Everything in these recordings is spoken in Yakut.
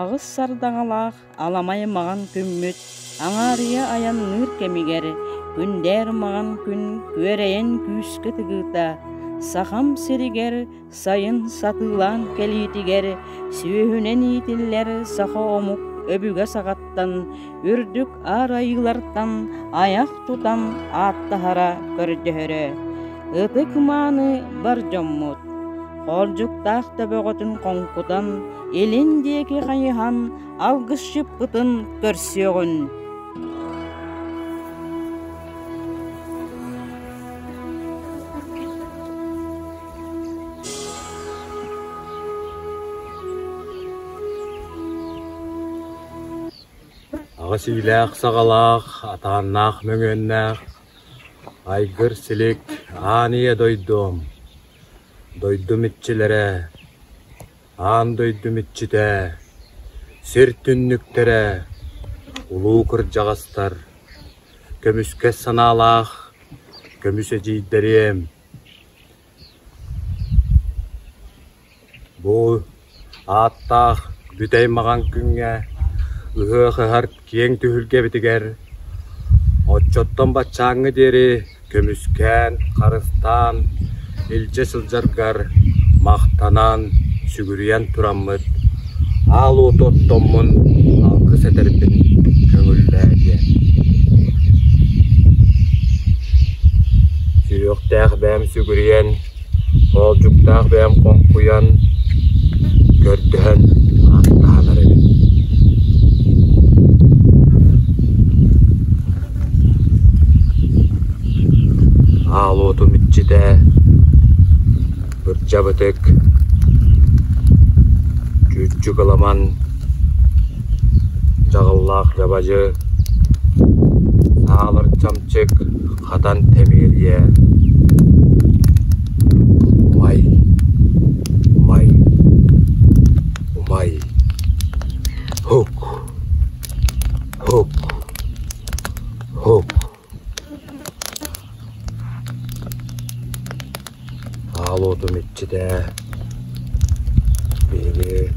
Аҕыс сардаҥалаах аламай маҕан күммүт аҥаарыйа айанныыр кэмигэр күндээр маҕан күн күөрэйэн күүскэ тыгыыта, Сахам сиригэр сайын сатыылаан кэлиитигэр сүөһүнэн иитиллэр саха омук өбүгэ саҕаттан үрдүк аар айыылартан айах тутан ааттаһара көрдөһөрө. Ытык мааны бар дьоммут Хоолдьуктаах төбөҕүтүн хоҥкутан, илин диэки хайыһан алгысчыппытын көрсүөҕүн. Аҕыс иилээх-саҕалаах, атааннаах мөҥүөннээх, айгыр-силик аан ийэ дойдум, дойдум иччилэрэ, аан дойдум иччитэ, сир түннүктэрэ, улуу кырдьаҕастар, көмүскэс санаалаах көмүс эдьиийдэриэм, Бу ааттаах бүтэй маҕан күҥҥэ ыһыах ыһар киэҥ түһүлгэбитигэр оччоттон баччааҥҥы диэри көмүскээн, харыстаан илдьэ сылдьаргар махтанан, сүгүрүйэн тураммыт аал уоту оттоммун алгыс этэрбин көҥүллээ диэн. Сүһүөхтээх бэйэм сүгүрүйэн, хоолдьуктаах бэйэм хоҥкуйан, көрдөһөн ааттаһан эрэбин. Аал уотум иччитэ Ырдьабытык, Чүүччүк ыламан, Дьаҕыллаах дьабадьы, Саалар чамчык, Хатан тэмиэрийэ, Умай, умай, умай, Һук, һук, һук. Аал уотум иччитэ биһиги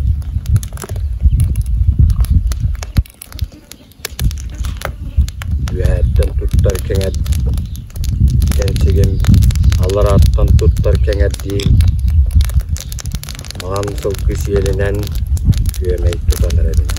үөһэттэн туттар кэҥэт кэнсигим, алларааттан туттар кэҥэрдиим, маҥан сылгы сиэлинэн күөмэй тутан эрэбин.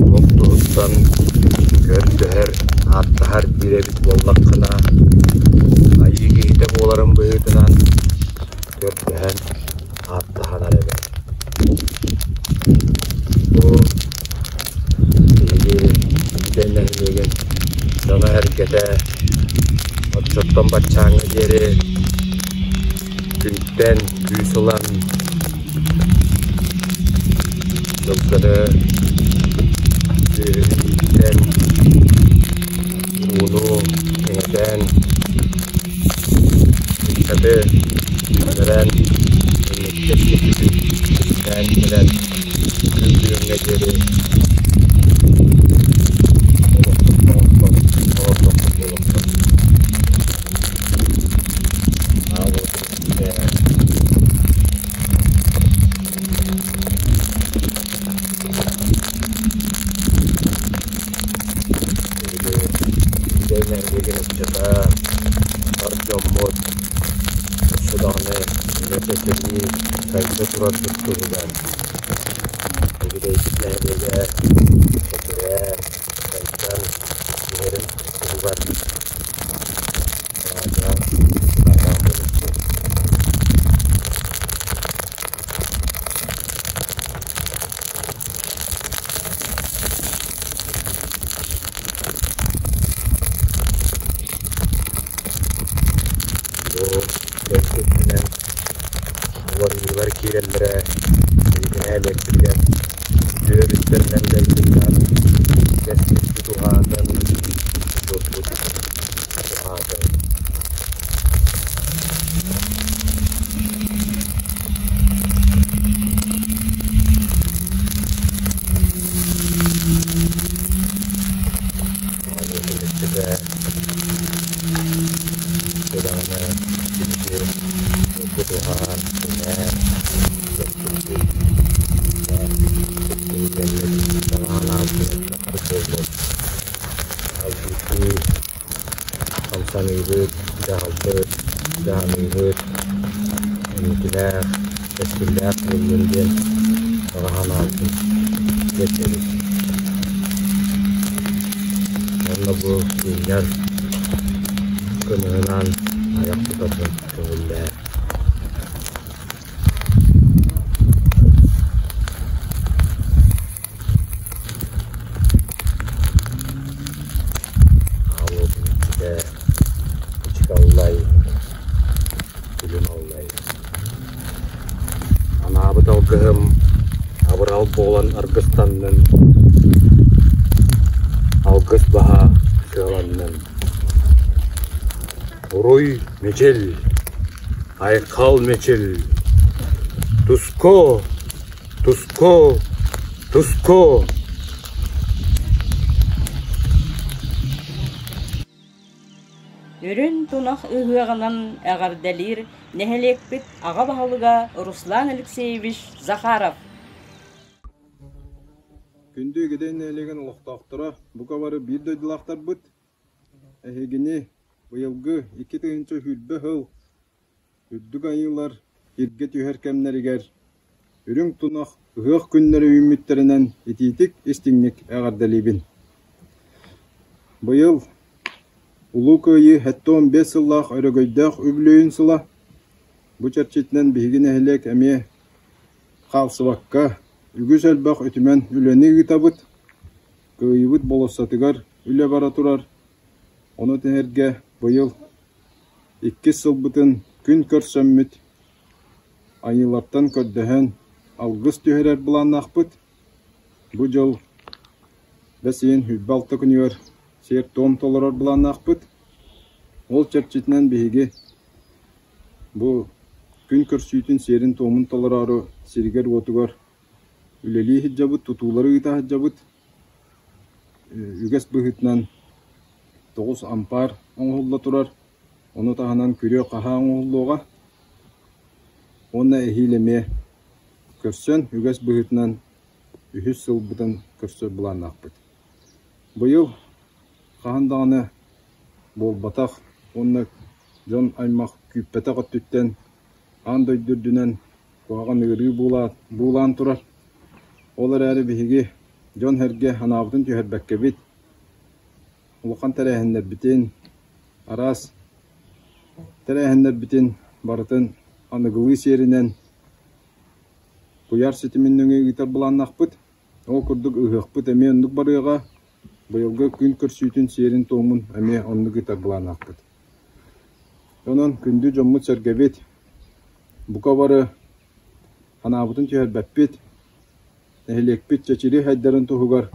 Олох туһуттан көрдөһөр, ааттаһар диир эбит буоллаххына, айыы киһитэ буоларым быһыытынан көрдөһөн ааттаһан эрэбин. Бу биһиги Индия нэһилиэгин дьоно-сэргэтэ оччоттон баччааҥҥа диэри күнтэн күүс ылан сылгыны сүөһүнү ииттэн ууну кэҥэтэн ыччаты үүннэрэн кэскилбитин кэлэн күн бүгүҥҥэ диэри олохпут оҥостон олордохпут Биһиги ыччата бар дьоммут өссө даҕаны үлэ чэчирии сайда турарбыт туһугар Игидэйбит нэһилиэгэ чэчирээн, сайдан иһэрин туһугар Бу кэнсиэринэн уларыйыылар киирэллэрэ биһиги нэһилиэкпитигэр үтүө өрүттэринэн дьайбыттар, кэскилбит уһаатын, дьолбут уһаатын. диэммит санаалаабытын элбэхтик буоллун. Хас биирдии хамсаныыбыт, дьаһалбыт, дьаһаныыбыт инникилээх, кэскиллээх буоллун диэн баҕа санаабытын тиэрдэбит. Уонна бу күннэр кымыһынан айах тутарбын көҥүллээ. Ааллыбын иччитэ иччитэ аллай, күлүм аллай. Анаабыт алгыһым абырал буолан аргыстаннын, алгыс баһа сыаланнын. Уруй мичил, айхал мичил, туску, туску, туску! Үрүн тунах ыһыаҕынан эҕэрдэлиир нэһилиэкпит аҕа баһылыга Руслан Алексеевич Захаров. Күндү Игидэй нэһилиэгин олохтоохторо, бука бары биир дойдулаахтарбыт, эһигини быйылгы 2020 сыл Үрдүк Айыылар иргэ түһэр кэмнэригэр үрүҥ тунах ыһыах күннэрэ үүммүттэринэн итиитик-истиҥник эҕэрдэлиибин. Быйыл Улуу Кыайыы 75 сыллаах өрөгөйдөөх үбүлүөйүн сыла. Бу чэрчитинэн биһиги нэһилиэк эмиэ хаалсыбакка үгүс элбэх үтүмэн үлэни ыытабыт. Кыайыыбыт болуоссатыгар үлэ бара турар. Ону тэҥэргэ быйыл Иккис сылбытын күн көрсөммүт, айыылартан көрдөһөн алгыс түһэрэр былааннаахпыт. Бу дьыл бэс ыйын 26 күнүгэр сиэр-туом толорор былааннаахпыт. Ол чэрчитинэн биһиги бу күн көрсүүтүн сиэрин-туомун толороору сиригэр-уотугар үлэлии сылдьабыт, тутуулары ыыта сылдьабыт. Үгэс быһыытынан тоҕус ампаар оҥоһулла турар, ону таһынан күрүө-хаһаа оҥоһуллуоҕа уонна эһиил эмиэ көрсөн, үгэс быһыытынан үһүс сылбытын көрсөр былааннаахпыт. Быйыл хаһан даҕаны буолбатах уонна дьон аймах күүппэтэх өттүттэн аан дойду үрдүнэн куһаҕан ыарыы буулаан турар. Ол эрээри биһиги дьон-сэргэ санаабытын түһэрбэккэбит, улахан тэрээһиннэрбитин, араас тэрээһиннэрбитин барытын аныгылыы сиэринэн куйаар ситимин нөҥүө ыытар былааннаахпыт. Ол курдук ыһыахпыт эмиэ оннук барыаҕа. Быйылгы күн көрсүүтүн сиэрин-туомун эмиэ оннук ыытар былааннаахпыт. Онон күндү дьоммут-сэргэбит, бука бары санаабытын түһэрбэппит, Нэһилиэкпит чэчирии сайдарын туһугар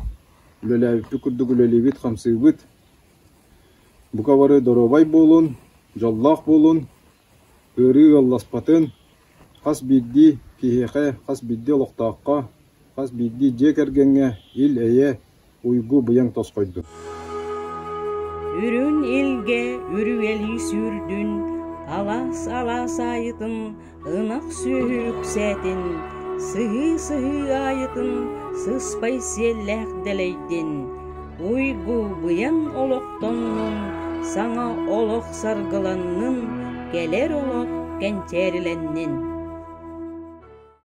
үлэлээбиппит курдук үлэлиибит-хамсыыбыт. Бука бары доруобай буолун, дьоллоох буолун, ыарыы ыалласпатын, хас биирдии киһиэхэ, хас биирдии олохтооххо, хас биирдии дьиэ кэргэҥҥэ ил-эйэ, уйгу-быйаҥ тосхойдун. Үрүҥ илгэ үрүйэлии сүүрдүн, алаас-алаас аайытын ынах сүөһү үксээтин, сыһыы-сыһыы аайытын сыспай сиэллээх дэлэйдин, уйгу-быйаҥ олохтоннун, саҥа олох саргыланнын, кэлэр олох кэнчээрилэннин.